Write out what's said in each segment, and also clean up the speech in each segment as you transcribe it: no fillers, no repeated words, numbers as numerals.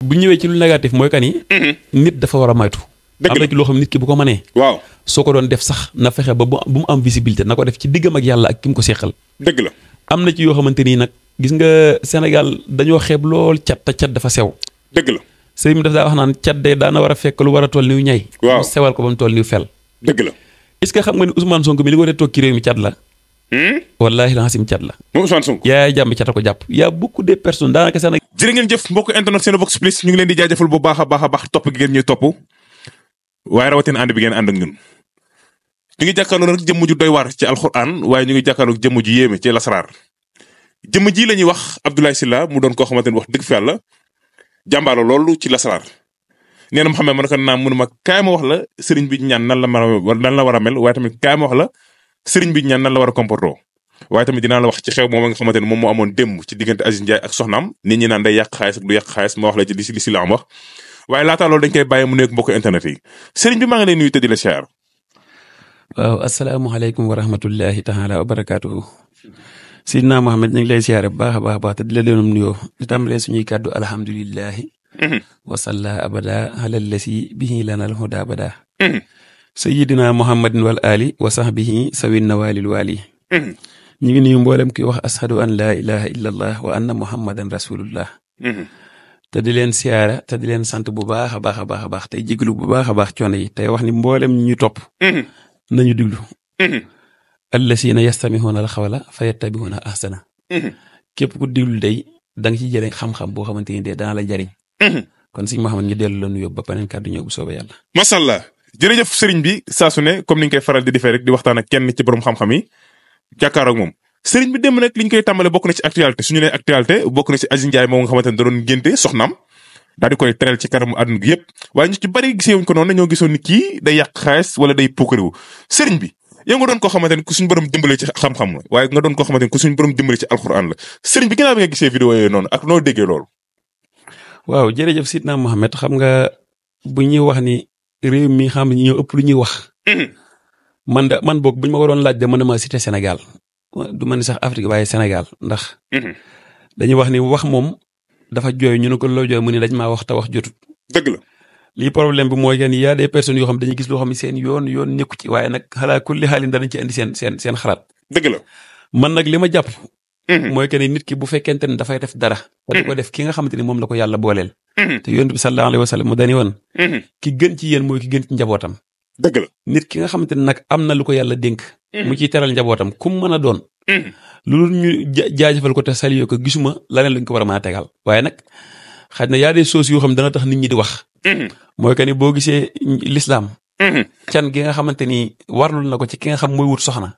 bu ñëwee ci lu négatif mooy kan yi. nit dafa war a moytu. am na ci loo xam nit ki bu ko mënee. waaw soo ko doon def sax na fexe ba bu mu am visibilité na ko def ci diggam ak yàlla ak ki mu ko seqal. dëgg la am na ci yoo xamante nii nag gis nga Sénégal dañoo xeeb lool cat te cat dafa sew. dëgg la sëriñ bi daf daa wax naan cat de daana war a fekk lu war a toll niw ñay. waaw mu sewal ko ba mu toll niw fel. dëgg la est-ce que xam nga ni Ousmane Sonko mi li war a toog ci réew mi cat la. wallaahi lancim cat la. moom Ousmane Sonko. yaa jàmm cat a ko jàpp y' a beaucoup de personnes daanaka Sénégal. jërë ngeen jëf mbokk internet Cinevox Plus ñu ngi leen di jaajëfal bu baax a baax topp gi ngeen ñuy topp waaye rawatina ànd bi ngeen ànd ak ñun ñu ngi jàkkaarloo nag jëmm ju doy waar ci alxuraan waaye ñu ngi jàkkaarloo jëmm ju yéeme ci lasaraar jëmm ji la ñuy wax Abdoulaye Sylla mu doon koo xamante ni wax dëgg fi yàlla jàmbaalo loolu ci lasaraar nee na Mouhamed ma ne ko naam mu ne ma kaay ma wax la sëriñ bi ñaan nan la war a mel waaye tamit kaay ma wax la sëriñ bi ñaan nan la war a comporter waaye tamit dinaa la wax ci xew moom nga xamante ne moom moo amoon démb ci diggante Aziz Ndiaye ak soxnaam nit ñi naan day yàq xaalis ak du yàq xaalis ma wax la ci li si la am wax waaye laataa loolu dañ koy bàyyi mu nekk mbokk internet yi sëriñ bi maa ngi lay nuyu te di la siyaar. waaw asalaamaaleykum wa rahmatullahi taala wa barakaatuhu. Sidna Mohamed ñu ngi lay siyaare bu baax a baax te di la leen nuyoo di tàmbalee suñuy kàddu alhamdulilahi. wasalla abada alal lasi bihi lanal huda abada. sayidina Muhammadin wal ali wa sahbihi sawin nawalil wali. ñu ngi nuyu mboolem kuy wax ashadu an laa ilaha illa allah wa anna muhammadan rasulullah. te di leen siyaara te di leen sant bu baax a baax tey jéglu bu baax a baax coono yi tey wax ni mboolem ñu topp. nañu diglu. allasina yastamihuna al xawla fa yattabiuna ahsana. képp ku diglu day da nga ci jëlee xam-xam boo xamante ni de dana la jariñ. kon sëñ Mouhamed ñu dellu la nuyoo ba beneen kàddu ñëw bu soobee yàlla. macha allah jërëjëf sëriñ bi saa su ne comme ni ñu koy faral di defee rek di waxtaan ak kenn ci borom xam-xam yi jàkkaaroo ak moom sëriñ bi dem nag li ñu koy tàmbale bokk na ci actualité suñu nee actualité bokk na ci Aziz Ndiaye moom nga xamante ne da doon génte soxnaam daal di koy teral ci kanamu àdduna gi yëpp waaye ñu ci bari gisee wuñ ko noonu ñoo gisoon ni kii day yàq xaalis wala day puukariwu sëriñ bi yow nga doon koo xamante ne ku suñu borom dimbale ci xam-xam la waaye nga doon koo xamante ne ku suñu borom dimbale ci alxuraan la sëriñ bi ginnaaw bi nga gisee vidéo yooyu noonu ak noo déggee loolu. waaw jërëjëf Sidna Mohamed xam nga bu ñuy wax ni réew mi xam ne ñoo ëpp lu ñuy wax. man boog buñ ma waroon laaj de mën na ma cité Sénégal du ma ni sax Afrique waaye Sénégal ndax. dañuy wax ni wax moom dafa jooy ñu ne ko loo jooy mu ne dañ maa wax te wax jotut. dëgg la lii problème bi mooy que ni y a des personnes yoo xam dañuy gis loo xam ne seen yoon nekku ci waaye nag xalaa kulli xaalin danañ ci indi seen xalaat. dëgg la man nag li ma jàpp. mooy que ni nit ki bu fekkente ne dafay def dara. te di ko def ki nga xamante ni moom la ko yàlla booleel. te yonent bi sallallahu alayhi wa sallam mu dani woon. ki gën ci yéen mooy ki gën ci njabootam. dëgg la nit ki nga xamante ne nag am na lu ko yàlla dénk. mu ciy teral njabootam kum mën a doon. loolu ñu jaajëfal ko te salué ko gisuma laneen luñ ko war a mën a tegal. waaye nag xaj na y a des choses yoo xam dana tax nit ñi di wax. mooy que ni boo gisee l'islam. can gi nga xamante ni warlul na ko ci ki nga xam mooy wut soxna.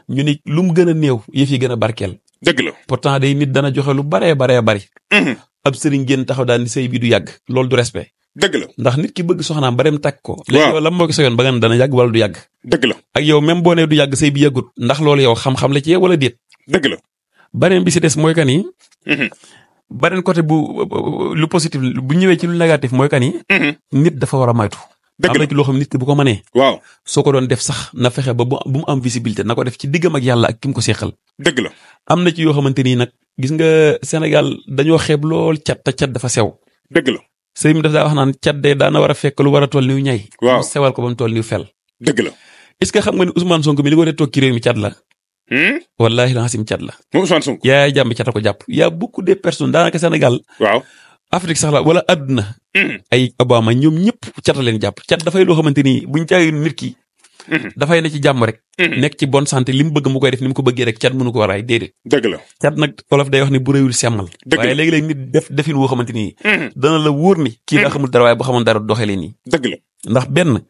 ñu ni lu mu gën a néew yëf yi gën a barkeel. dëgg la pourtant day nit dana joxe lu baree bari. ab sëriñ génn taxaw daal ni sëy bi du yàgg loolu du respect. dëgg la ndax nit ki bëgg soxnaam ba dem takk ko. léegi yow lan moo ko sa yoon ba nga dana yàgg wala du yàgg. dëgg la ak yow même boo nee du yàgg sëy bi yàggut ndax loolu yow xam-xam la ci yow wala déet. dëgg la beneen bi si des mooy que ni. beneen côté lu positif bu ñëwee ci lu négatif mooy que ni. nit dafa war a moytu. dëgg la am na ci loo xam nit ki bu ko mënee. waaw soo ko doon def sax na fexe ba bu mu am visibilité na ko def ci diggam ak yàlla ak ki mu ko seqal. dëgg la am na ci yoo xamante ni nag gis nga Sénégal dañoo xeeb lool cat te cat dafa sew. dëgg la sëriñ bi daf daa wax naan cat de daana war a fekk lu war a toll niw ñay. waaw mu sewal ko ba mu toll niw fel. dëgg la est-ce que xam nga ni Ousmane Sonko mi li war a toog ci réew mi cat la. wallaahi lancim cat la. moom Ousmane Sonko. yaa jàmm cat a ko jàpp y a beaucoup de personnes daanaka Sénégal. waaw Afrique sax la wala àdduna. ay Obama ñoom ñëpp cat a leen jàpp cat dafay loo xamante ni buñ jaay nit ki. dafay ne ci jàmm rek. nekk ci bonne santé li mu bëgg mu koy def ni mu ko bëggee rek cat mënu ko waraay déedéet. dëgg la cat nag olof day wax ni bu réyul semmal. dëgg la waaye léegi-léegi nit defin woo xamante ni. dana la wóor ni. kii daa xamul dara waaye bu xamoon dara doxalee nii. dëgg la ndax benn.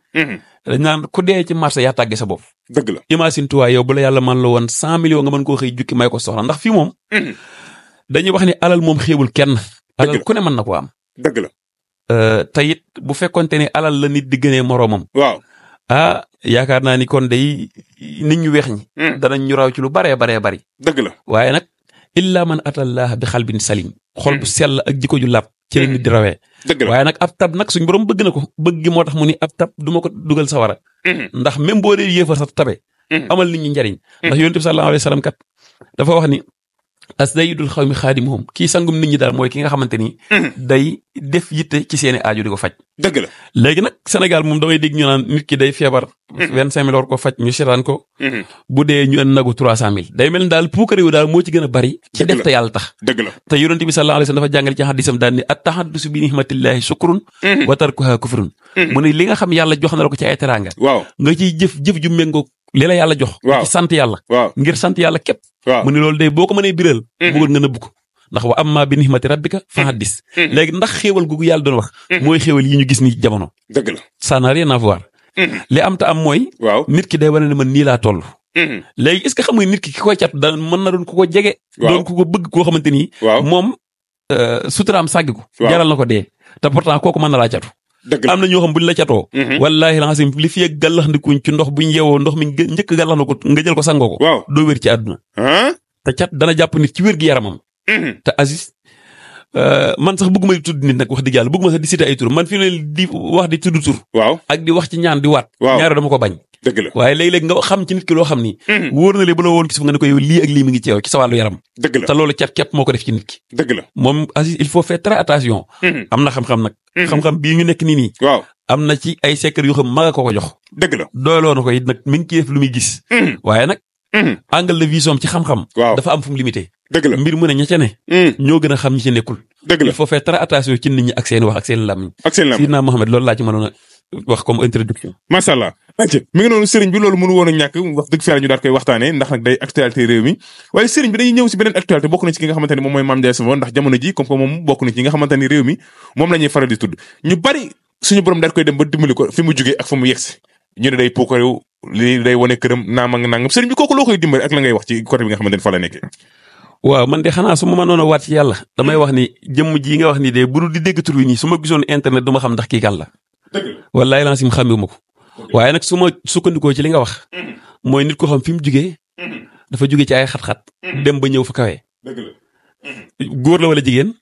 dañ naan ku dee ci marché yaa tàgge sa bopp. dëgg la imagine toi yow bu la yàlla man la woon 100 millions nga mën koo xëy jukki may ko soxla ndax fii moom. dañuy wax ni alal moom xéewul kenn. alal ku ne mën na ko am. dëgg la te it bu fekkonte ni alal la nit di gënee moroomam. waaw yaakaar naa ni kon day nit ñu weex ñi. danañ ñu raw ci lu baree bari. dëgg la waaye nag illa man atallah bi xalbin salim. xol bu sell ak jikko ju làpp ci la nit di rawee. dëgg la waaye nag ab tab nag suñ borom bëgg na ko bëgg gi moo tax mu ni ab tab du ma ko dugal sawara. ndax même boo dee yéefar sax tabe. amal nit ñi njariñ. ndax yonent bi sallallahu alayhi wa sallam kat dafa wax ni as-sayyidul xawmi xaadimuhum kii sangum nit ñi daal mooy ki nga xamante ni. day def yitte ci seeni aaju di ko faj. dëgg la léegi nag Sénégal moom damay dégg ñu naan nit ki day feebar. 25 000 war ko faj ñu seetaan ko. bu dee ñu nagu 300 000 day mel ni daal puukare wu daal moo ci gën a bari. ci def te yàlla tax. dëgg la te yonent bi sallallahu alayhi wa sallam dafa jàngale ci xadisam daal ni at-tahaddusu bi nihmatillahi sukrun. wa tarkuha kufrun. mu ne li nga xam yàlla jox na la ko ci ay teraanga. waaw nga ciy jëf ju méngoo li la yàlla jox. ci sant yàlla. ngir sant yàlla képp. mu ne loolu day boo ko mënee biral. bëggoon nga nëbb ko ndax wa amma bi nihmati rabbika fa haddis. léegi ndax xéewal googu yàlla doon wax. mooy xéewal yi ñu gis ni jamono. dëgg la ça n'a rien à voir. li am ta am mooy. nit ki day wane ne man nii laa toll. léegi est-ce que xam nga nit ki koy cat da mën na doon ku ko jege. doon ku ko bëgg koo xamante ni. moom suturaam sàggi ko. jaral na ko dee te pourtant kooku mën na laa catu. am na ñoo xam buñ la catoo. wallaahi lancim li fi yegg gàllaxndikuñ ci ndox buñ yeewoo ndox mi njëkk gàllax na ko nga jël ko sangoo ko. doo wér ci àdduna. te cat dana jàpp nit ci wér gi yaramam. te Aziz man sax bëgguma di tudd nit nag wax dëgg yàlla bëgguma sax di cité ay tur man fi ne di wax di tudd tur. ak di wax ci ñaan di waat. ñaare dama ko bañ. dëgg la waaye léeg-léeg nga xam ci nit ki loo xam ni. wóor na lee bu la woon gis nga ne ko yow lii ak lii mi ngi ci yow ci sa wàllu yaram. dëgg la te loolu cat képp moo ko def ci nit ki. dëgg la moom Aziz il faut faire très attention. am na xam-xam nag. xam-xam bii ñu nekk nii. am na ci ay secret yoo xam maga ko jox. dëgg la doyloo na ko it nag mi ngi ciy def lu muy gis. waaye nag. angle de vision ci xam-xam. dafa am fu mu limité. dëgg la mbir mu ne ña ca ne. ñoo gën a xam ñi ci nekkul. dëgg la il faut faire très attention ci nit ñi ak seen wax ak seen làmmiñ. Sidna Mohamed loolu laa ci mënoon a wax comme introduction. macha allah. mi ngi noonu sëriñ bi loolu mënu woon a ñàkk wax dëgg fi yàlla ñu daal koy waxtaanee ndax nag day actualité réew mi waaye sëriñ bi dañuy ñëw si beneen actualité bokk na ci ki nga xamante ni moom mooy Mame Ndiaye Savon ndax jamono ji comme que moom bokk na ci nga xamante ni réew mi moom la ñuy faral di tudd ñu bari suñu borom daal koy dem ba dimbali ko fi mu jugee ak fa mu yegsi ñu ne day puukarew li day wane këram naam ak nangam sëriñ bi kooku loo koy dimbali ak la ngay wax ci côté bi nga xamante ni fa la nekkee. waaw man de xanaa su ma mënoon a waat ci yàlla damay wax ni jëmm ji nga wax ni de bu dul di dégg tur wi nii su ma gisoon internet du ma xam ndax kii kan la. wallaay lan si mu xàmmewu ma ko. waaye nag su ma sukkandikoo ci li nga wax. mooy nit ko xam fi mu jugee. dafa jugee ci ay xat-xat. dem ba ñëw fa kawe. góor la wala jigéen.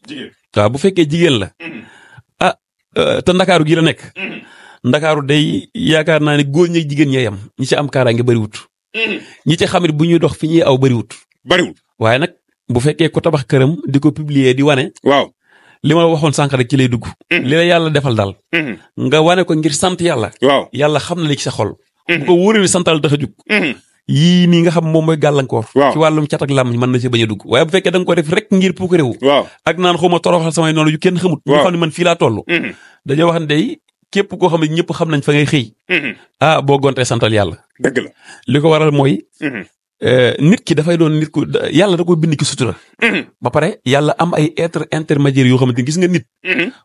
waaw bu fekkee jigéen la. te ndakaaru gi la nekk. ndakaaru day yaakaar naa ne góor ñi jigéen ñooy am ñi ci am kaaraange bariwut. ñi ci xamit bu ñuy dox fi ñuy aw bariwut. waaye nag bu fekkee ko tabax këram di ko publier di wane. li ma waxoon sànq rek ci lay dugg. li la yàlla defal daal. nga wane ko ngir sant yàlla. yàlla xam na li ci sa xol. bu ko wóoree ni santal tax a jug. yii nii nga xam moom mooy gàllankoor. ci wàllum cat ak làmmiñ mën na ci bañ a dugg waaye bu fekkee da nga ko def rek ngir puuk réew. ak naan xaw ma toroxal samay noonu yu kenn xamut. ñu xam ne man fii laa toll. dañoo wax ne day képp koo xam ne ñëpp xam nañ fa ngay xëy. boo gontee santal yàlla. dëgg la li ko waral mooy. nit ki dafay doon nit ku yàlla da koy bind ki sutura. ba pare yàlla am ay être intermédiaire yoo xamante ni gis nga nit.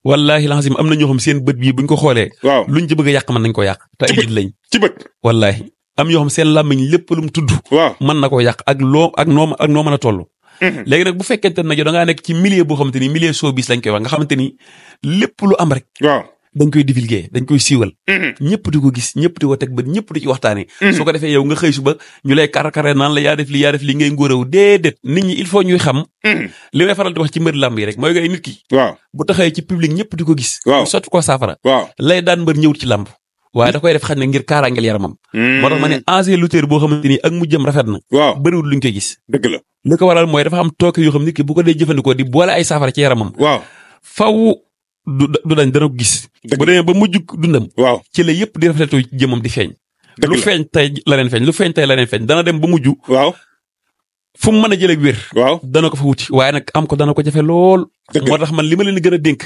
wallaahi laazim am na ñoo xam seen bët bii buñ ko xoolee. luñ ci bëgg a yàq mën nañ ko yàq. te ay nit lañ ci bët. wallaahi am yoo xam seen làmmiñ lépp lu mu tudd. mën na koo yàq ak noo mën a toll. léegi nag bu fekkente ne da ngaa nekk ci milieu boo xamante ni milieu showbiz lañ koy wax nga xamante ni lépp lu am rek. dañ koy divulguer dañ koy siiwal. ñëpp di ko gis ñëpp di ko teg ba ñëpp di ci waxtaanee. su ko defee yow nga xëy suba ñu lay kar-kare naan la yaa def li ngay ngóoraw déedéet nit ñi il faut ñuy xam. li may faral di wax ci mbër làmb yi rek mooy ngay nit ki. bu taxawee ci public ñëpp di ko gis. sotti ko saafara. lay daan mbër ñëwut ci làmb. waaye da koy def xañ na ngir kaaraangeel yaramam. moo tax ma ne ancien lutteur boo xamante ni ak mujjam rafet na. bëriwul luñ koy gis. dëgg la li ko waral mooy dafa am tooke yoo xam nit ki bu ko dee jëfandikoo di boole ay saafara ci yaramam. faw du dañ dana ko gis. bu demee ba mujj dundam. ci la yëpp di rafetlu jëmam di feeñ. lu feeñ tey la leen feeñ lu feeñ tey la leen feeñ dana dem ba mujj. fu mu mën a jëlee ak wér. dana ko fa wuti waaye nag am ko dana ko jafe lool. moo tax man li ma leen gën a dénk.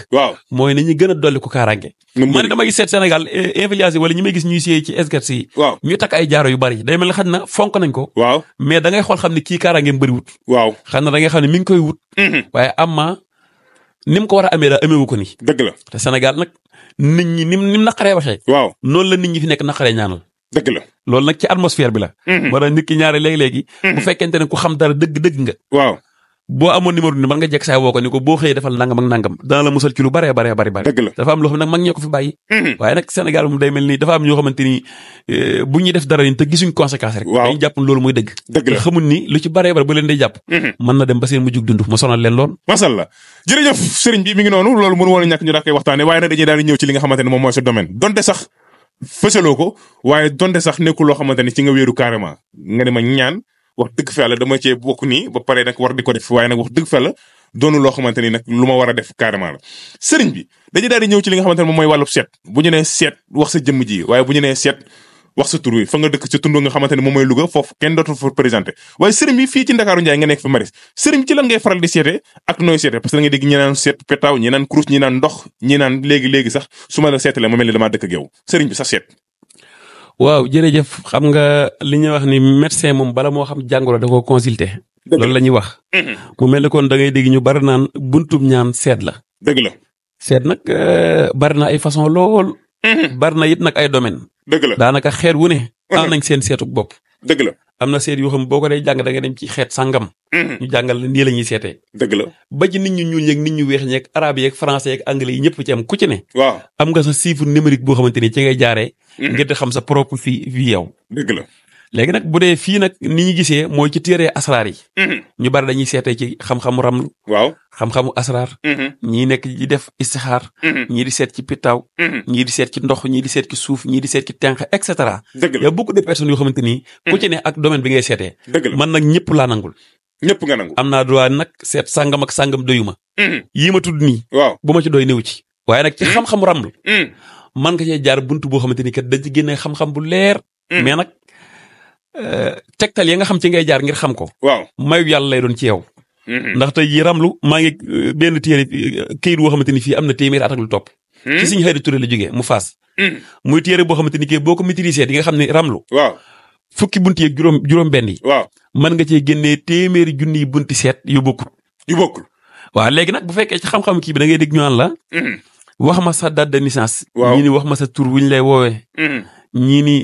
mooy nañu gën a dolli ko kaaraange. man dama gis seet Sénégal influence wala ñi may gis ñuy séy ci escart yi. ñuy takk ay jaaro yu bari day mel ne xam na fonk nañ ko. mais da ngay xool xam ne kii kaaraangeem bëri wut. xam na da ngay xam ne mi ngi koy wut. waaye amma ni mu ko war a amee daal ameewu ko nii. dëgg la te Sénégal nag nit ñi ni mu naqaree waxee. noonu la nit ñi fi nekk naqaree ñaanal. dëgg la loolu nag ci atmosphère bi la. moo tax nit ki ñaare léegi-léegi. bu fekkente ne ku xam dara dëgg nga. boo amoon numéro ni man nga jekk saa woo ko ni ko boo xëyee defal nangam ak nangam dana la musal ci lu bari. dëgg la dafa am loo xam ne nag mag ñoo ko fi bàyyi. waaye nag Sénégal moom day mel ni dafa am ñoo xamante ni bu ñuy def dara ni te gisuñ conséquence rek. dañuy jàpp loolu mooy dëgg. dëgg la te xamul ni lu ci bari bu leen day jàpp. mën na dem ba seen mujjug dund mu sonal leen lool. macha allah jërëjëf sëriñ bi mi ngi noonu loolu mënu woon a ñàkk ñu daa koy waxtaane waaye nag dañuy daal di ñëw ci li nga xamante ne moom mooy sa domaine donte sax fësaloo ko waaye donte sax nekkul loo xamante ne ci nga wéeru carrément nga ne ma ñaan wax dëgg fa yàlla dama cee bokk nii ba pare nag war di ko def waaye nag wax dëgg fa yàlla doonu loo xamante ni nag lu ma war a def carrément la sëriñ bi dañuy daal di ñëw ci li nga xamante ne moom mooy wàllu seet bu ñu nee seet wax sa jëmm ji waaye bu ñu nee seet wax sa tur wi fa nga dëkk sa tund nga xamante ne moom mooy Louga foofu kenn dootul fa présenté waaye sëriñ bi fii ci Ndakaaru Njaay nga nekk fi maris sëriñ bi ci lan ngay faral di seete ak nooy seete parce que da ngay dégg ñi naan seet petaaw ñi naan kurus ñi naan ndox ñi naan léegi sax su ma la seetalee ma mel ni damaa dëkk ak yow sëriñ bi sa seet waaw jërëjëf xam nga li ñuy wax ni médecin moom bala moo xam jàngoro da koo consulter loolu la ñuy wax mu mel ni kon da ngay dégg ñu bari naan buntub ñaan seet la dëgg la seet nag bari na ay façon lool bari na it nag ay domaine dëgg la daanaka xeet wu ne am nañ seen seetuk bopp dëgg la am na seet yoo xam boo ko dee jàng da nga dem ci xeet sàngam ñu jàngal la nii la ñuy seetee dëgg la ba ci nit ñu ñuul ñeeg nit ñu weex ñeeg arabe yeeg français yeeg anglais yi ñëpp ci am ku ci ne waaw am nga sa chiffre numérique boo xamante ni ci ngay jaaree ngir di xam sa propre fii yow dëgg la léegi nag bu dee fii nag ni ñu gisee mooy ci téere asraar yi ñu bari dañuy seetee ci xam-xamu ramlu waaw xam-xamu asraar ñii nekk di def istixaar ñii di seet ci pittaaw ñii di seet ci ndox ñii di seet ci suuf ñii di seet ci tenq et cetera dëgg la y a beaucoup de personnes yoo xamante ni ku ci ne ak domaine bi ngay seetee dëgg la man nag ñëpp laa nangul ñëpp nga nangu am naa droit nag seet sàngam ak sàngam doyuma yii ma tudd nii waaw bu ma ci doy néew ci waaye nag ci xam-xamu ramlu man nga cee jaar buntu boo xamante ni kat dañ ci génne xam-xam bu leer mais nag tegtal ya nga xam ci ngay jaar ngir xam ko waaw mayu yàlla lay doon ci yow ndax tey jii ramlu maa ngi benn téere këyit boo xamante ni fii am na téeméeri at ak lu topp ci suñu xëy Touré la jógee mu faas muy téere boo xamante ni kii boo ko maîtriser di nga xam ne ramlu waaw fukki bunti yeeg juróom benn yi waaw mën nga cee génnee téeméeri junniy bunti seet yu bokkul waaw léegi nag bu fekkee ci xam-xam kii bi da ngay dégg ñu naan la wax ma sa date de naissance waaw ñii ni wax ma sa tur wuñ lay woowee ñii ni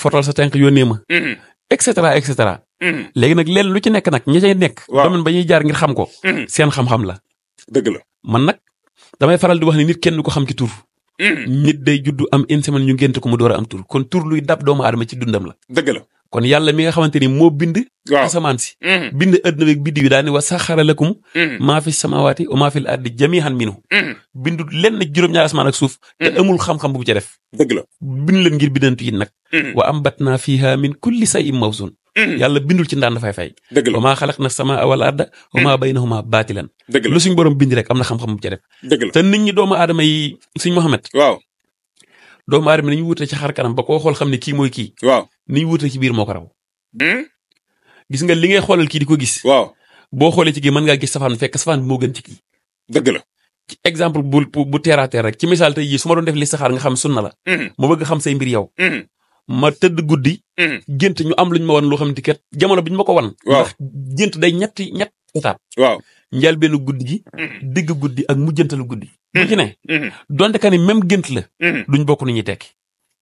fotol sa tenk yónnee ma et cetera et cetera léegi nag leen lu ci nekk nag ña cay nekk domaine ba ñuy jaar ngir xam ko seen xam-xam la dëgg la man nag damay faral di wax ni nit kenn du ko xam ci tur nit day juddu am une semaine ñu ngénte ko mu door a am tur kon tur luy dab doomu aadama ci dundam la dëgg la kon yàlla mi nga xamante ni moo bind asamaan si bind adduna beeg biddi wi daal ni wa saxara lakum maa fi samawaati wa maa fi l ardi jamihan minhu bindut lenn juróom-ñaari asamaan ak suuf te amul xam-xam bu ci def dëgg la bind leen ngir bindantu yi nag wa ambatna fiha min kulli shay'in mawzun yàlla bindul ci ndaan dafay fay dëgg la wa maa xalaq na samaa wal arda wa maa baynahuma baatilan dëgg la lu suñ borom bind rek am na xam-xam bu ci def dëgg la te nit ñi doomu aadama yi suñ Mohamed waaw doomu aadama ni ñu wute ci xar kanam ba koo xool xam ne kii mooy kii waaw ni ñu wute ci biir moo ko raw gis nga li ngay xoolal kii di ko gis waaw boo xoolee ci kii mën ngaa gis safaan fekk safaan bi moo gën ci kii dëgg la ci exemple bu terre à terre rek ci misaal tey jii su ma doon def li saxaar nga xam sunna la ma bëgg xam say mbir yow ma tëdd guddi gént ñu am luñ ma wan loo xam ne kat jamono bi ñu ma ko wan ndax gént day ñetti étape waaw njël benn guddi gi digg guddi ak mujjantalu guddi bu ci ne donte ka ni même gént la duñ bokk ni ñuy tekki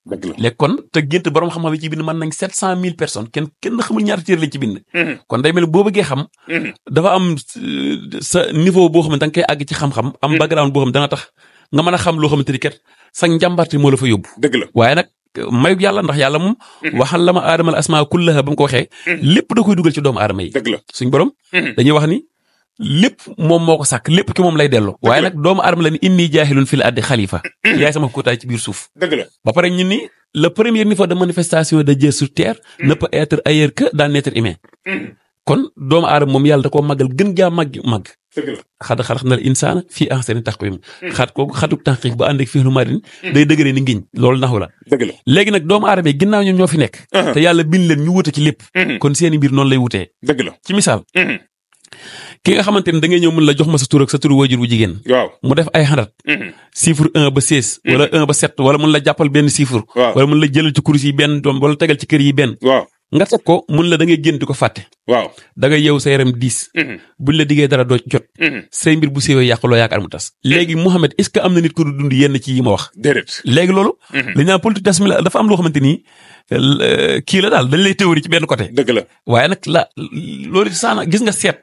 dëgg la léegi kon te gént borom xam-xam yi ci bind mën nañ 700 000 personnes kenn xamul ñaata téere lañ ci bind kon day mel boo bëggee xam dafa am sa niveau boo xam ne da nga koy àgg ci xam-xam am background boo xam ne dana tax nga mën a xam loo xamante ni kat sa njàmbarte moo la fa yóbbu dëgg la waaye nag mayug yàlla ndax yàlla moom waxal la ma aadama al asmaa kullaha ba mu ko waxee lépp da koy dugal ci doomu aadama yi dëgg la suñ borom dañuy wax ni lépp moom moo ko sàkk lépp ki moom lay delloo waaye nag doomu aadama la ni inni jaahilun fil ardi xalifa yaay sama kóotaay ci biir suuf dëgg la ba pare ñu ni le premier niveau de manifestation de Dieu sur terre ne peut être ailleurs que dans l'être humain kon doomu aadama moom yàlla da koo màggal gën jaa màgg dëgg la xad xalaqnal insaana fii ahsani taqwiim xat kooku xatuk tànqiq ba ànd ak fi'lu maadin day dëgëree ni ngiñ loolu naxu la dëgg la léegi nag doomu aadama yi ginnaaw ñoom ñoo fi nekk te yàlla bind leen ñu wute ci lépp kon seeni mbir noonu lay wutee dëgg la ci misaal ki nga xamante ne da ngay ñëw mën la jox ma sa tur ak sa turu waajur wu jigéen waaw mu def ay xandat chiffre 1 ba 16 wala 1 ba 7 wala mun la jàppal benn chiffre wala mun la jëlal ci kurus yi benn doom wala tegal ci kër yi benn waaw nga teg ko mun la da ngay génn di ko fàtte waaw da ngay yeewu sa yaram 10 buñ la diggee dara doo jot say mbir bu séewee yàqu loo yaakaar mu tas léegi Mouhamed est-ce que am na nit ku dund yenn ci yi ma wax déedéet léegi loolu li ñaan politique d'assimilation dafa am loo xamante nii kii la daal dañ lay théorie ci benn côté dëgg la waaye nag loolu saana gis nga seet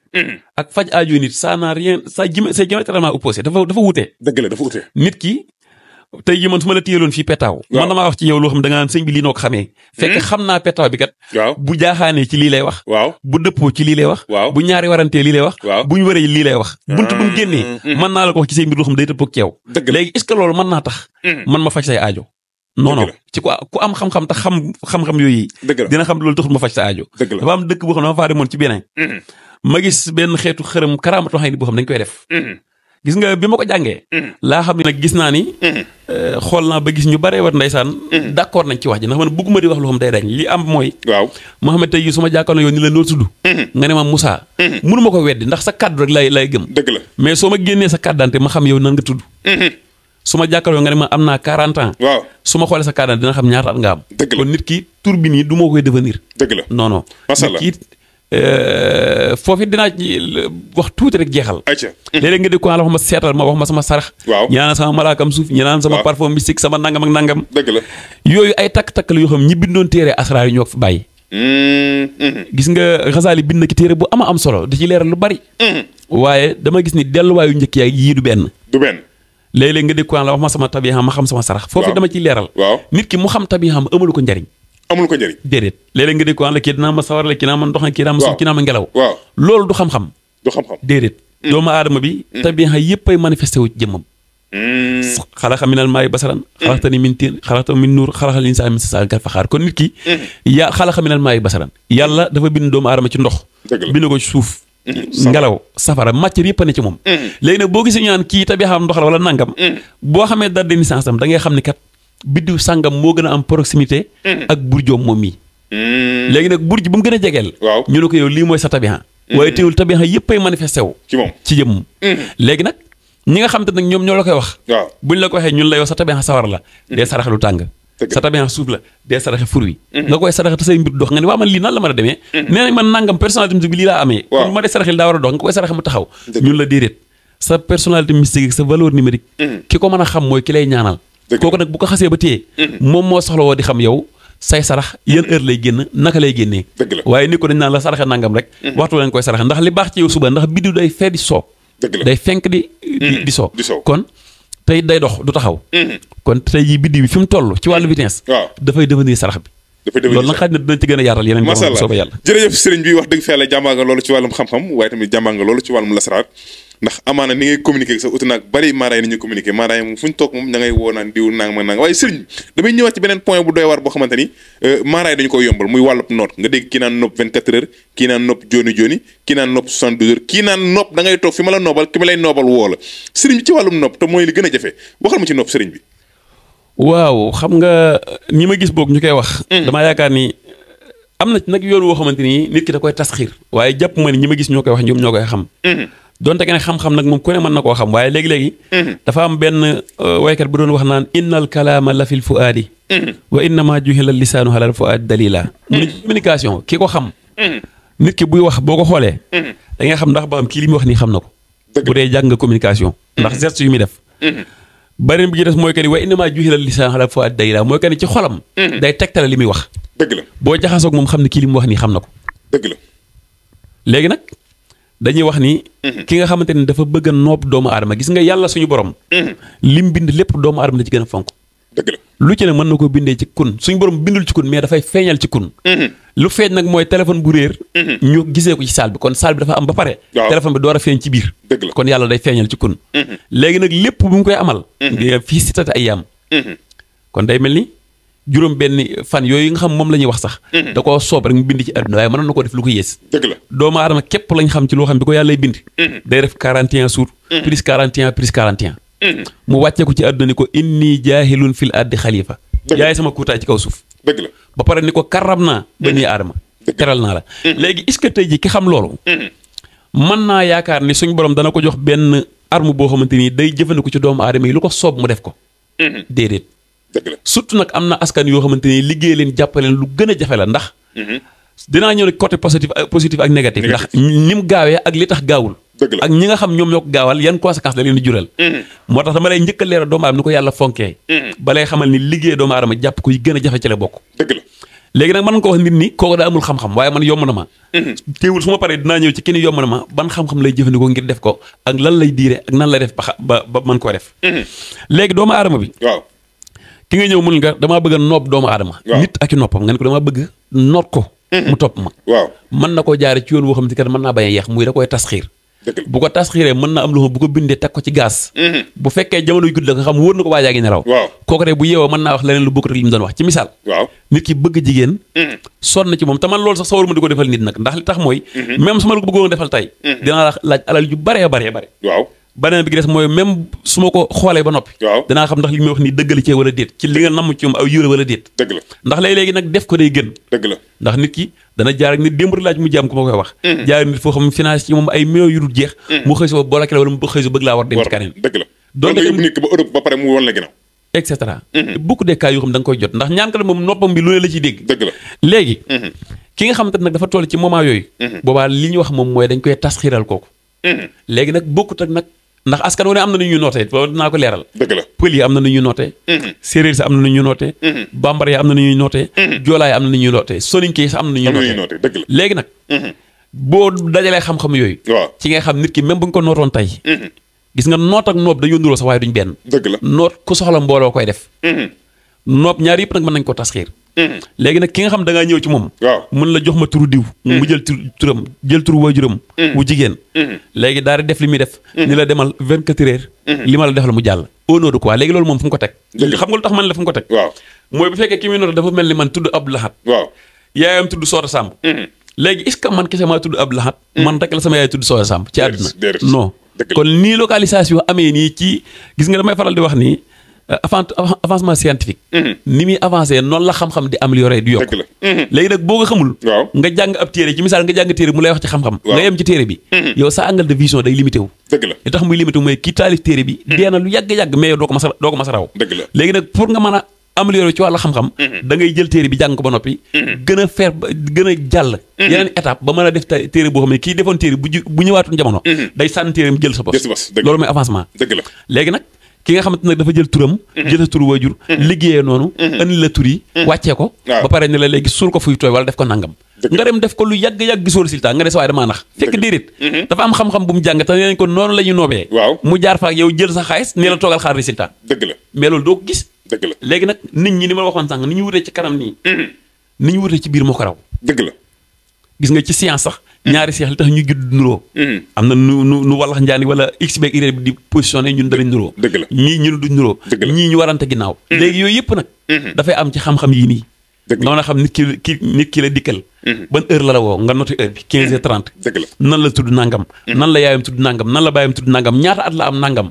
ak faj aajo nit ça n'a rien c'est diamétralement opposé dafa wutee dëgg la dafa wutee nit ki tey jii man su ma la téyeloon fii petaaw man damaa wax ci yow loo xam da nga naan sëñ bi lii noo ko xamee fekk xam naa petaaw bi kat waaw bu jaaxaanee ci lii lay wax waaw bu dëppoo ci lii lay wax waaw bu ñaari warantee lii lay wax waaw bu ñu waree lii lay wax buntu bu mu génnee mën naa la ko wax ci say mbir loo xam day dëppoo ak yow dëgg la léegi est-ce que loolu mën naa tax man ma faj say aajo non non ci ku am xam-xam te xam-xam yooyu. dina xam loolu taxul ma faj sa aajo. dafa am dëkk boo xam ne dafa faa demoon ci beneen. ma gis benn xeetu xërëm karaamatu xëy na boo xam dañ koy def. gis nga bi ma ko jàngee. laa xam ne nag gis naa ni. xool naa ba gis ñu baree wat ndeysaan. d'accord nañ ci wax ji ndax man bëgguma di wax loo xam day dañ li am mooy. waaw Mouhamed tey jii su ma jàkkaarloo yow ni la noo tudd. nga ne ma Moussa. mënu ma ko weddi ndax sa kàddu rek lay gëm. dëgg la mais soo ma génnee sa carte d'identité ma xam yow nan nga tudd. su ma jàkkaarloo nga ne ma am naa 40 ans. waaw su ma xoolee sa carte d'identité dina xam ñaata at nga am. dëgg la kon nit ki tur bi nii du ma koy devenir. dëgg la non non. macha allah nit ki foofu dinaa wax tuuti rek jeexal. ayca léeg-léeg nga dégg ko wax ma seetal ma wax ma sama sarax. waaw ñi naan sama malaakam suuf ñi naan sama parfum mystique sama nangam ak nangam. dëgg la yooyu ay takk-takk la yoo xam ñi bindoon téere asraar yi ñoo ko fi bàyyi. gis nga Xasaali bind na ki téere bu ama am solo di ci leeral lu bari. waaye dama gis ni delluwaayu njëkk yaay yii du benn. du benn. léeg-léeg nga dégg ko la wax ma sama tabiixam ma xam sama sarax. foofu dama ciy leeral. waaw nit ki mu xam tabiixam amalu ko njariñ. amul ko njëriñ. déedéet léeg-léeg nga dégg ko la kii dinaa ma sawar la kii naa ma ndox kii naa ma suuf kii naa ma ngelaw. waaw loolu du xam-xam. du xam-xam déedéet. doomu aadama bi. tabiixa yëpp ay manifesté wu jëmmam. xalaqa minal maa'i basaran. xalaqtanii min tiin xalaqtahu min nuur xalaqal insaana min salsaalin kalfaxaar kon nit ki. xalaqa minal maa'i basaran. yàlla dafa bind doomu aadama ci ndox. bind ko ci suuf. ngelaw safara matière yëpp a ne ci moom. léegi nag boo gisee ñu naan kii tabiixam ndox la wala nangam. boo xamee date de naissance am da ngay xam ni kat biddiw sàngam moo gën a am proximité. ak burjoom moom mii. léegi nag burj bu mu gën a jegeel. waaw ñu ne ko yow lii mooy sa tabixa. waaye teewul tabixa yëpp ay manifesté wu. ci moom ci jëmm. léegi nag ñi nga xam te nag ñoom ñoo la koy wax. waaw buñ la ko waxee ñun la yow sa tabixa sawar la. dee saraxe lu tàng. sa tabixa suuf la dee saraxe fur wi. nga koy saraxe te say mbir dox nga ne waa man lii nan la mën a demee. nee nañ man nangam personnalité mystique bi lii laa amee. kon ma dee saraxe li daa war a dox nga koy saraxe mu taxaw. ñun la déedéet sa personnalité mystique sa valeur numérique. ki ko mën a xam mooy ki lay ñaanal. kooku nag bu ko xasee ba téye. moom moo soxla woo di xam yow say sarax yan heure lay génn naka lay génnee. waaye ni ko dañ naan la saraxe nangam rek. waxtu lañ koy saraxe ndax li baax ci yow suba ndax biddiw day fee di soo. day fenk di soo. kon tey day dox du taxaw. kon tey jii biddiw bi fi mu toll ci wàllu vitesse. dafay devenir sarax bi. loolu nag xaj na dinañ ci gën a yaatal yeneen. macha allah sooba yàlla. jërëjëf sëriñ bi wax dëgg fa yàlla jàmbaar nga loolu ci wàllum xam-xam waaye tamit jàmbaar nga loolu ci wàllum lasaraar ndax amaana ni ngay communiquer ak sa uti naag bari maaraay ni ñuy communiquer maaraay moom fu ñu toog moom da ngay woo naan diw naang ma naang waaye sëriñ damay ñëwaat ci beneen point bu doy waar boo xamante ni maaraay dañu koy yombal muy wàllub noot nga dégg kii naan nopp 24 heures kii naan nopp jooni jooni kii naan nopp 72 heures kii naan nopp da ngay toog fi ma la noobal ki ma lay noobal woo la sëriñ bi ci wàllum nopp te mooy li gën a jafe waxal ma ci nopp sëriñ bi. waaw xam nga ñi ma gis boog ñu koy wax. damaa yaakaar ni am na nag yoon woo xamante ni nit ki da koy tasxiir waaye jàpp ma ni ñi ma gis ñoo koy wax ñoom ñoo koy xam. donte que ne xam-xam nag moom ku ne mën na koo xam waaye léegi-léegi. dafa am benn waykat bu doon wax naan innal kalaama la fil fuaadi. wa innama juhila lisaanu alal fuaadi dalila. mu ne communication ki ko xam. nit ki buy wax boo ko xoolee. da ngay xam ndax ba am kii li muy wax nii xam na ko. bu dee jàng nga communication. ndax geste yu muy def. beneen bi ci des mooy que ni wa innama juhila lisaanu alal fuaadi dalila mooy que ni ci xolam. day tegtale li muy wax. dëgg la boo jaxasoog moom xam ne kii li mu wax nii xam na ko. dëgg la léegi nag dañuy wax ni. ki nga xamante ni dafa bëgg a noob doomu aadama gis nga yàlla suñu borom. lim bind lépp doomu aadama la ci gën a fonk. dëgg la lu ci ne mën na ko bindee ci kun suñu borom bindul ci kun mais dafay feeñal ci kun. lu feeñ nag mooy téléphone bu réer. ñu gisee ko ci salle bi kon salle bi dafa am ba pare. téléphone bi door a feeñ ci biir. dëgg la kon yàlla day feeñal ci kun. léegi nag lépp bu mu koy amal. fii si tati ay yaam. kon day mel ni. juróom benn fan yooyu nga xam moom la ñuy wax sax. da koo soob rek mu bind ci àdduna waaye mënoon na koo def lu ko yées. dëgg la doomu aadama képp lañ xam ci loo xam bi ko yàlla bind. day def 41 jours. plus 41 plus 41. mu wàccee ko ci àdduna ni ko inni jaahilun fil ardi xalifa. yaay sama kuutaay ci kaw suuf. dëgg la ba pare ni ko karam naa. ba nii aadama. teral naa la. léegi est-ce que tey jii ki xam loolu. mën naa yaakaar ni suñ borom dana ko jox benn arme boo xamante ni day jëfandiku ci doomu aadama yi lu ko soob mu def ko. déedéet. surtout nag am na askan yoo xamante ni liggéey leen jàppaleen lu gën a jafe la ndax. dinaa ñëw côté positif ak négatif. ndax ni mu gaawee ak li tax gaawul. ak ñi nga xam ñoom ñoo ko gaawal yan conséquence la leen di jural. moo tax dama lay njëkk a leeral doomu aadama ni ko yàlla fonkee. ba lay xamal ni liggéey doomu aadama jàpp ko yi gën a jafe ci la bokk. dëgg la léegi nag mën nga ko wax nit ni kooku daa amul xam-xam waaye man yomb na ma. teewul su ma paree dinaa ñëw ci kenn yomb na ma ban xam-xam lay jëfandikoo ngir def ko ak lan lay diire ak nan lay def ba mën koo def. léegi doomu aadama bi. waaw ki nga ñëw mun nga damaa bëgg a noob doomu aadama. nit ak i noppam nga ne ko damaa bëgg noot ko. mu topp ma. waaw mën na koo jaare ci yoon woo xam ne kat mën naa bañ a yeex muy da koy tasxiir. bu ko tasxiiree mën na am loxo bu ko bindee teg ko ci gaas bu fekkee jamono yu gudd la nga xam wóor na ko waajaa ngi nelaw kooku de bu yeewoo mën naa wax leneen lu bokk rek li mu doon wax ci misaal nit ki bëgg jigéen sonn ci moom te man loolu sax sawar ma di ko defal nit nag ndax li tax mooy même su ma la ko bëggoon defal tey dinaa la laaj alal yu baree beneen bi gi des mooy même su ma ko xoolee ba noppi danaa xam ndax li may wax nii dëgg la ci wala déet ci li nga namm ci moom aw yóre wala déet ndax léegi nag def ko day gën ndax nit ki dana jaar ak nit démb laaj mu jàmm ku ma koy wax jaar nit foo xam finance ci moom ay millions yu dul jeex mu xëy sa boolake la wala mu xëy sa bëgg laa war dem ci kaneen donc yóbbu nit ki ba Europe ba pare mu woon la ginnaaw et cetera beaucoup de cas yoo xam da nga koy jot ndax ñaan ka la moom noppam bi lu ne la ciy dégg léegi ki nga xamante nag dafa toll ci moment yooyu boobaa li ñu wax moom mooy dañ koy tasxiiral kooku léegi nag bokkut ak nag ndax askan wu ne am na nu ñuy nootee loolu dinaa ko leeral pël yi am na nu ñuy nootee séeréer si am na nu ñuy nootee bambara yi am na nu ñuy nootee joolaa yi am na nu ñuy nootee soninke yi sax am na nu ñuy nootee léegi nag boo dajalee xam-xam yooyu ci ngay xam nit ki même bu ñu ko nootoon tey gis nga noot ak noob dañoo nuroo sax waaye duñ benn noot ku soxla mbooloo koy def noob ñaar yëpp nag mën nañ ko tasxiir léegi nag ki nga xam da ngaa ñëw ci moom mën la jox ma turu diw mu jël turam jël turu waajuram wu jigéen léegi daal di def li muy def ni la demal 24 heures li ma la def la mu jàll au nom de quoi léegi loolu moom fu mu ko teg xam nga lu tax man la fu mu ko teg mooy bu fekkee ki muy noota dafa mel ni man tudd Abdou Lahad yaayam tudd Soota Samb léegi est-ce que man kese maa tudd Abdou Lahad man rek la sama yaay tudd Soota Samb ci àdduna non kon nii localisation amee nii ci gis nga damay faral di wax nii avancement scientifique ni muy avancé noonu la xam-xam di amélioré di yokk léegi nag boo ko xamul nga jàng ab téere ci misaal nga jàng téere mu lay wax ci xam-xam nga yem ci téere bi yow sa angle de vision day limité wu li tax muy limité wu mooy kii taalif téere bi dee na lu yàgg-yàgg mais yow doo ko mas a raw léegi nag pour nga mën a amélioré ci wàllu xam-xam da ngay jël téere bi jàng ko ba noppi gën a faire gën a jàll yeneen étape ba mën a def téere boo xam ne kii defoon téere bu ñëwaatoon jamono day sànni téere jël sa bos loolu mooy avancement léegi nag ki nga xamante nag dafa jël turam jël sa turu waajur liggéeyee noonu andi la tur yi wàccee ko ba pare ne la léegi suul ko fuy tooy wala def ko nangam nga dem def ko lu yàgg-yàgg gisoo résultat nga ne sa waaye damaa nax fekk déedéet dafa am xam-xam bu mu jàng te nee nañ ko noonu la ñu noobee mu jaar fa ak yow jël sa xaalis ne la toogal xaar résultat mais loolu doo ko gis léegi nag nit ñi ni ma waxoon sànq ni ñu wutee ci kanam nii ni ñu wutee ci biir moo ko raw gis nga ci science sax ñaari seex li tax ñu judd nuroo am na nu wallax njaani wala x beeg y bi di positionné ñun danañ nuroo ñii ñun duñ nuroo ñii ñu warante ginnaaw léegi yooyu yëpp nag dafay am ci xam-xam yii nii nga mën a xam nit ki la dikkal ban heure la woo nga noté heure bi 15h30 nan la tudd nangam nan la yaayam tudd nangam nan la baayam tudd nangam ñaata at la am nangam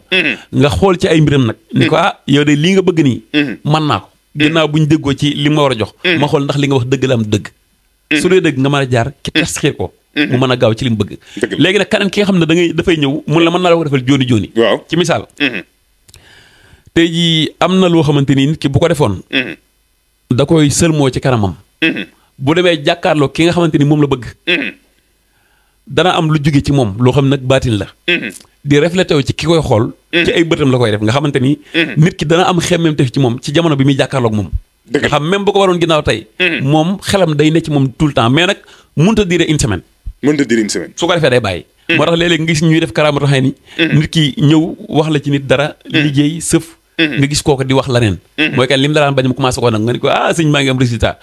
nga xool ci ay mbiram nag ni ko yow de lii nga bëgg nii mën naa ko ginnaaw buñ déggoo ci li ma war a jox ma xool ndax li nga wax dëgg la am dëgg su dee dëgg nga mën a jaar ki tasxiir ko mu mën a gaaw ci li mu bëgg léegi nag keneen ki nga xam ne dafay ñëw mun la mën naa la ko defal jooni ci misaal tey jii am na loo xamante ni nit ki bu ko defoon da koy sëlmoo ci kanamam bu demee jàkkaarloo ki nga xamante ni moom la bëgg dana am lu jóge ci moom loo xam nag baatin la di reflété wu ci ki koy xool ci ay bëtam la koy def nga xamante ni nit ki dana am xemmem tef ci moom ci jamono bi muy jàkkaarloog moom nga xam même bu ko waroon ginnaaw tey moom xelam day ne ci moom tout le temps mais nag mënut a dire une semaine su ko defee day bàyyi moo tax léeg-léeg nga gis ñuy def karaamatu xëy ni nit ki ñëw wax la ci nit dara liggéey sëf nga gis kooku di wax leneen mooy kan lim daraan bañ mu commencé ko nag nga ni ko sëñ maa ngi am résultat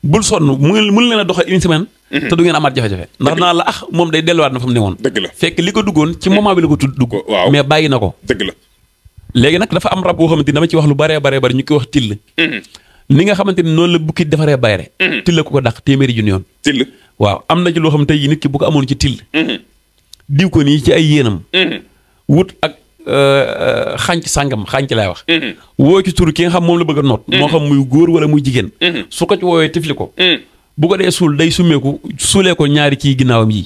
bul sonn mun leen a doxal une semaine te du ngeen amaat jafe-jafe ndax naa la moom day delluwaat na fa mu ne woon fekk li ko duggoon ci moment bi la ko dugg mais bàyyi na ko léegi nag dafa am rab boo xamante ni dama ci wax lu baree ñu koy wax till ni nga xamante ni noonu la bukki defaree bayre till ko dàq téeméeri junni yoon till waaw am na ci loo xam tey yi nit ki bu ko amoon ci till diw ko nii ci ay yéenam wut ak xànc sàngam xànc laay wax woo ci tur ki nga xam moom la bëgg a noot moo xam muy góor wala muy jigéen su ko ci woowee tifli ko bu ko dee suul day summeeku suulee ko ñaari ci ginnaawam yi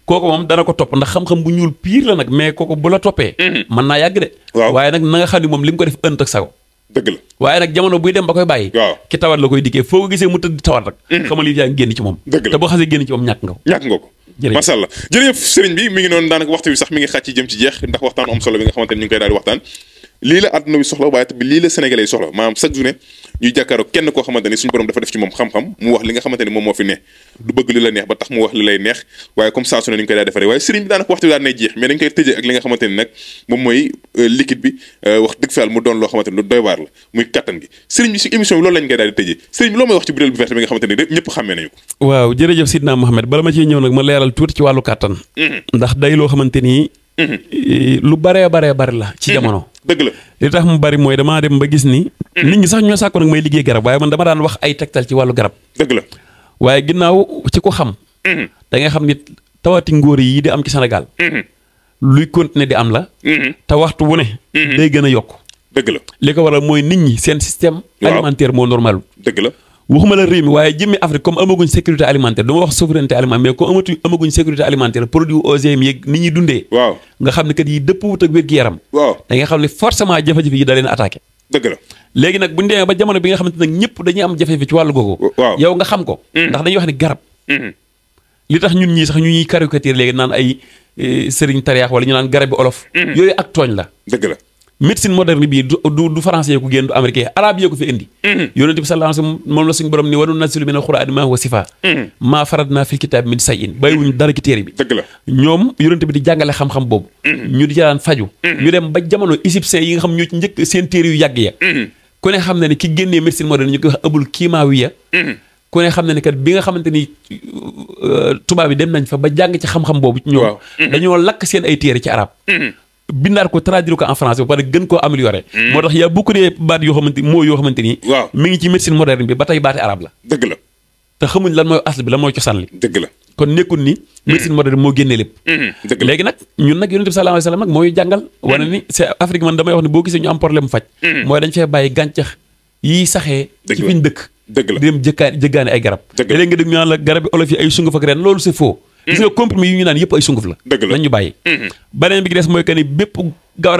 kooku moom dana ko topp ndax xam-xam bu ñuul piir la nag mais kooku bu la toppee mën naa yàgg de waaye nag na nga xam ni moom li mu ko def ënt ak sago dëgg la waaye nag jamono buy dem ba koy bàyyi ki tawat la koy dikkee foo ko gisee mu tëdd tawat rek xamal li yaa ngi génn ci moom te boo xasee génn ci moom ñàkk nga ko macha allah jërëjëf sëriñ bi mi ngi noonu daanaka waxtu bi sax mi ngi xàcc jëm ci jeex ndax waxtaan am solo bi nga xamante ni ñu ngi koy daal di waxtaan lii la àdduna bi soxla waaye tamit lii la sénégalais yi soxla maanaam chaque journée ñuy jàkkaaroo kenn koo xamante ni suñu borom dafa def ci moom xam-xam mu wax li nga xamante ni moom moo fi ne du bëgg li la neex ba tax mu wax li lay neex waaye comme saa su ne ni ñu koy daa defaree waaye sëriñ bi daanaka waxtu bi daan nay jeex mais dañ koy tëjee ak li nga xamante ni nag moom mooy liquide bi wax dëgg fa yàlla mu doon loo xamante ni lu doy waar la muy kattan gi sëriñ bi si émission bi loolu lañ koy daal di tëjee sëriñ bi loo may wax ci butéel bu verte bi nga xamante ni ñëpp xàmmee nañu ko waaw jërëjëf Sidna Mohamed bala ma ciy ñëw nag ma leeral tuuti ci wàllu kàttan ndax day loo xamante ni lu baree la ci jamono dëgg la li tax mu bari mooy damaa dem ba gis ni nit ñi sax ñoo sàkko nag may liggéey garab waaye man dama daan wax ay tegtal ci wàllu garab dëgg la waaye ginnaaw ci ko xam da nga xam ni tawati ngóor yi di am ci Sénégal luy continuer di am la te waxtu wu ne day gën a yokk dëgg la li ko waral mooy nit ñi seen système alimentaire moo normal dëgg la waxuma la réew mi waaye jëmmi Afrique comme amaguñ sécurité alimentaire dama wax souveraineté alimentaire mais comme amaguñ sécurité alimentaire produit OGM yeeg nit ñi dundee waaw nga xam ne kat yi dëpp wut ak wér-gi-yaram waaw da nga xam ne forcément jafe-jafe yi da leen attaqué dëgg la léegi nag bu ñu demee ba jamono bi nga xamante nag ñëpp dañuy am jafe-jafe ci wàllu googu waaw yow nga xam ko ndax dañuy wax ni garab li tax ñun ñii sax ñu ñuy caricature léegi naan ay sëriñ tariyaax wala ñu naan garab bi olof yooyu ak tooñ la dëgg la médecine moderne bii du français yee ko génn du américain arabe yee ko fi indi yonent bi sallallahu alayhi wasallam moom la suñu borom ni wa nunazzilu mina al-qur'ani ma huwa shifaa maa faratnaa fil kitaabi min shay'in bàyyiwuñ dara ci téere bi dëgg la ñoom yonent bi di jàngale xam-xam boobu ñu di ca daan faju ñu dem ba jamono égyptien yi nga xam ñoo ci njëkk seen téere yu yàgg ya ku ne xam ne ni ki génnee médecine moderne ñu koy wax Abul Kimaawiya ku ne xam ne ni kat bi nga xamante ni tubaab yi dem nañ fa ba jàng ci xam-xam boobu ci ñoom dañoo lakk seen ay téere ci arab bindaat ko traduire ko en français ba pare gën koo améliorer moo tax y'a beaucoup de baat yoo xamante moo yoo xamante ni mi ngi ci médecine moderne bi ba tey baati arab la dëgg la te xamuñ lan mooy asl bi lan mooy cosaan li dëgg la kon nekkul ni médecine moderne moo génnee lépp dëgg la léegi nag ñun nag yonent bi sallallahu alayhi wasallam nag mooy jàngal wane ni c'est Afrique man damay wax ne boo gisee ñu am problème faj mooy dañ fee bàyyi gàncax yiy saxee ci fiñ dëkk dëgg la di dem jëggaani ay garab léegi nga dégg ñu naan la garab yi olof yi ay sunguf ak ren loolu c'est faux gis nga comprimé yi ñu naan yëpp ay sunguf la dëgg la nañ ñu bàyyi beneen bi gi des mooy que ni bépp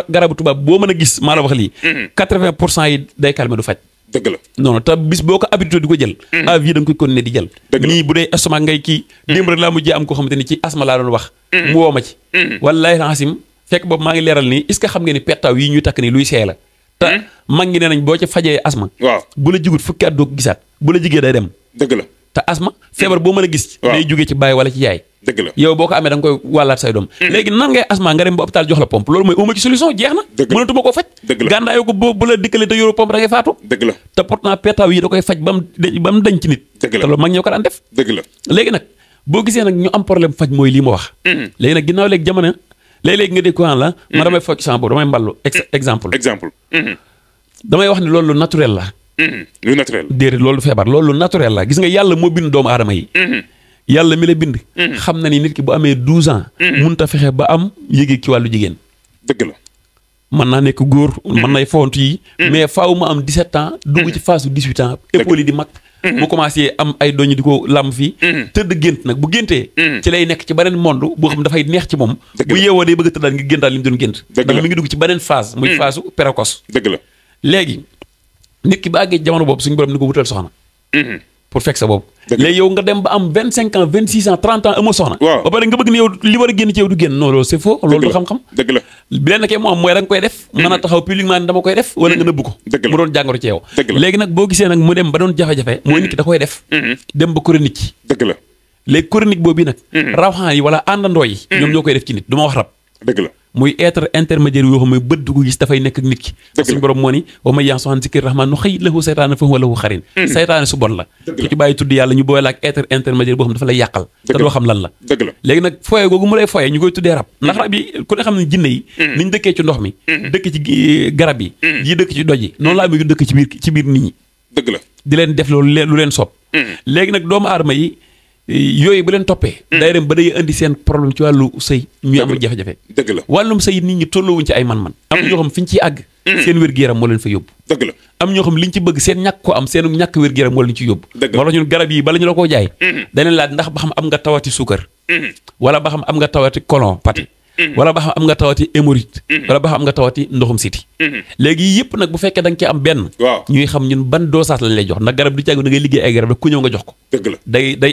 garabu tubaab boo mën a gis maa la wax lii 80% yi day calmer du faj dëgg la non te bis boo ko habitué di ko jël à vie da nga koy continuer di jël nii bu dee estomac ngay kii démb rek laa mujjee am koo xamante ni ci asma laa doon wax mu woo ma ci wallaahi asim fekk boobu maa ngi leeral nii est-ce que xam nga ni pettaaw yi ñuy takk nii luy seey la te mag ngi nee nañ boo ca fajee asma waaw bu la jigut fukki at doo ko gisaat bu la jigee day dem dëgg la te asma feebar boo mën a gis day jógee ci bàyyi wala ci yaay dëgg la yow boo ko amee da nga koy wàllaat say doom léegi nan ngay asma nga dem ba hôpital jox la pompe loolu mooy uma ci solution jeex na mënatuma koo faj gàndaayoo ko bu la dikkale te yoroo pompe da ngay faatu dëgg la te pourtant peetaaw yi da koy faj ba mu dañ ci nit te loolu mag ñoo ko daan def dëgg la léegi nag boo gisee nag ñu am problème faj mooy lii ma wax léegi nag ginnaaw léegi jamono léeg-léegi nga dégg ko la ma damay focc sama boobu damay mballu exemple damay wax ne loolu lu naturel la lu naturel déedéet loolu feebar loolu lu naturel la gis nga yàlla moo bind doomu aadama yi yàlla mi la bind xam na ni nit ki bu amee 12 ans mënut a fexe ba am yëg ci wàllu jigéen dëgg la mën naa nekk góor mën nay fontu yi mais faaw ma am 17 ans dugg ci phase 18 ans épaule yi di mag mu commencé am ay doñ di ko làmm fii tëdd gént nag bu géntee ci lay nekk ci beneen monde boo xam dafay neex ci moom bu yeewoo day bëgg a tëddaat ngi géntaat li mu doon gént ndax mi ngi dugg ci beneen phase muy phase précoce dëgg la léegi nit ki ba àggee jamono boobu suñu borom ni ko wutal soxna pour fekk sa boobu léegi yow nga dem ba am 25 ans 26 ans 30 ans amoo soxna ba pare nga bëgg ne yow li war a génn ci yow du génn non loolu c'est faux loolu du xam-xam dëgg la bi leen nekkee moo am mooy da nga koy def mën a taxaw publiquement ni dama koy def wala nga nëbb ko mu doon jàngoro ci yow léegi nag boo gisee nag mu dem ba doon jafe-jafe mooy nit ki da koy def dem ba chronique yi dëgg la léegi chronique boobu nag rawxaan yi wala àndandoo yi ñoom ñoo koy def ci nit du ma wax rab dëgg la muy être intermédiaire yoo xam ne bët du ko gis dafay nekk ak nit ki suñu borom moo ni wa may yansu an zikri rahmaan nu xëy lahu saytaane fa huwa lahu xarin saytaane su bon la ku ci bàyyi tudd yàlla ñu boole ak être intermédiaire boo xam dafa lay yàqal te doo xam lan la léegi nag foye googu mu lay foye ñu koy tuddee rab ndax rab yi ku ne xam ne jinne yi niñ dëkkee ci ndox mi dëkk ci garab yi yi dëkk ci doj yi noonu laa muy dëkk ci biir nit ñi dëgg la di leen def loolu lu leen soob léegi nag doomu aadama yi yooyu bu leen toppee day dem ba day indi seen problème ci wàllu sëy ñuy am jafe-jafe dëgg la wàllum sëy nit ñi tolloowuñ ci ay man-man am na ñoo xam fi ñu ciy àgg seen wér-gu-yaram moo leen fa yóbbu dëgg la am ñoo xam liñ ci bëgg seen ñàkk ko am seen ñàkk wér-gu-yaram moo leen ci yóbbu moo tax ñun garab yi bala ñu la koo jaay daleen laaj ndax ba xam am nga tawati suukar wala ba xam am nga tawati colopathie wala ba xam am nga tawati hémorroïde wala ba xam am nga tawati ndoxum siti léegi yëpp nag bu fekkee da nga ci am benn ñuy xam ñun ban dosage lañ lay jox ndax garab du càggu da ngay liggéey ay garab rek ku ñëw nga jox ko dëgg la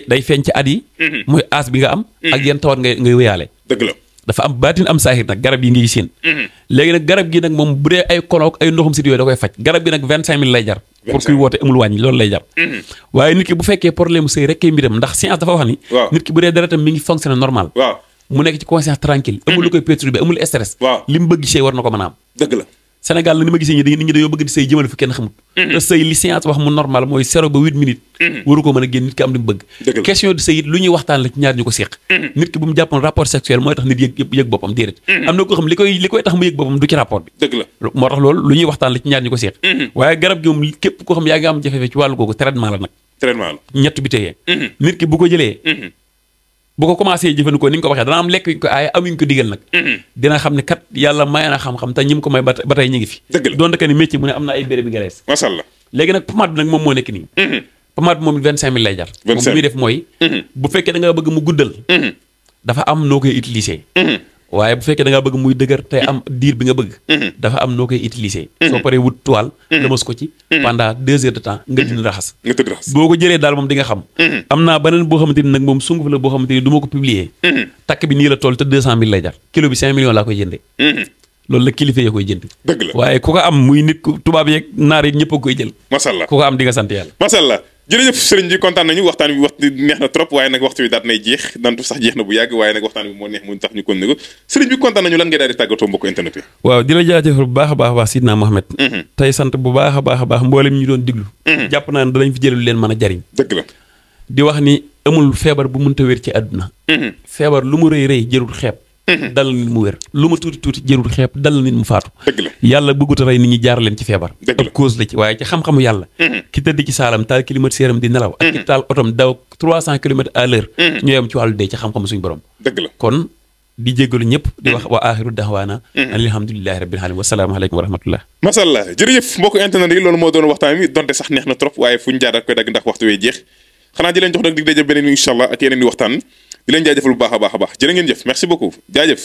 day feeñ ci at yi muy as bi nga am ak yenn tawat ngay wéyaale dëgg la dafa am baatin am saahir nag garab yi ngay seen léegi nag garab gi nag moom bu dee ay konook ay ndoxum sit yooyu da koy faj garab gi nag 25000 lay jar pour kuy woote amul wàññi loolu lay jar waaye nit ki bu fekkee problème sëy rek kay mbiram ndax science dafa wax ni nit ki bu dee deretam mi ngi fonctionner normal mu nekk ci conscience tranquille amul lu koy perturbé amul stress li mu bëgg sëy war na ko mën a am dëgg la Sénégal la ni ma gisee nit ñi dañoo bëgg di sëy jëmale fi kenn xamut te sëy li science wax mu normal mooy 0 ba 8 minutes waru ko mën a génn nit ki am li mu bëgg question de sëy it lu ñuy waxtaan la ci ñaar ñu ko séq nit ki bu mu jàppoon rapport sexuel mooy tax nit yëg boppam déedéet am na ko xam li koy tax mu yëg boppam du ci rapport bi dëgg la moo tax loolu lu ñuy waxtaan la ci ñaar ñu ko séq waaye garab gi moom képp koo xam yaa ngi am jafe-jafe ci wàllu googu traitement la nag traitement la ñett bi téyee nit ki bu ko jëlee bu ko commencé jëfandikoo ni nga ko waxee dana am lekk yuñ ko aaye amuñ ko digal nag dina xam ne kat yàlla may na xam-xam te ñi mu ko may ba tey ñu ngi fi doon daka ni métier mu ne am na ay béréb bi galees masha Allah léegi nag pomade bi nag moom moo nekk nii pomade bi moom 25000 lay jar moom li muy def mooy bu fekkee da nga bëgg mu guddal dafa am noo koy utiliser waaye bu fekkee da ngaa bëgg muy dëgër te am diir bi nga bëgg dafa am noo koy utiliser soo paree wut toile lëmas ko ci pendant 2 heures de temps nga dina raxas boo ko jëlee daal moom di nga xam am naa beneen boo xamante ni nag moom sunguf la boo xamante ni du ma ko publier takk bi nii la toll te 200000 lay jar kilo bi 5 millions laa koy jëndee loolu la kilifa ya koy jënd dëgg la waaye ku ko am muy nit ku tubaab yeeg naar yeeg ñëpp a koy jël masha Allah ku ko am di nga sant yàlla masha Allah jërëjëf sëriñ bi kontaan nañu waxtaan bi neex na trop waaye nag waxtu bi daat nay jeex dantu sax jeex na bu yàgg waaye nag waxtaan bi moo neex mu tax ñu kon ne ko sëriñ bi kontaan nañu lan ngay daal di tàggatoo mbokk internet yi waaw di la jaajëfal bu baax a baax Sidna Mohamed tey sant bu baax a baax mboolem ñu doon diglu jàpp naa ne danañ fi jëlee lu leen mën a jariñ dëgg la di wax ni amul feebar bu mënta wér ci àdduna feebar lu mu rëy jërul xeeb dal nit mu wér lu mu tuuti jërul xeeb dal nit mu faatu yàlla bëggut a rey nit ñi jaar leen ci feebar ab cause la ci waaye ci xam-xamu yàlla ki tëdd ci saalam taal climatiseur am di nelaw ak ki taal otom daw 300 kilomètres à l'heure ñooy am ci wàllu dee ci xam-xamu suñu borom dëgg la kon di jéggalu ñëpp di wax wa axiru dahwaana alhamdulillahi rabbil alamin wasalaamu aleykum wa rahmatullah masha Allah jërëjëf mbokk internet yi loolu moo doon waxtaan wi donte sax neex na trop waaye fu ñu jaar koy dagg ndax waxtu wee jeex xanaa di leen jox nag dig daje beneen incha allah ak yeneen di waxtaan di leen jaajëfal bu baax a baax jërë ngeen jëf merci beaucoup jaajëf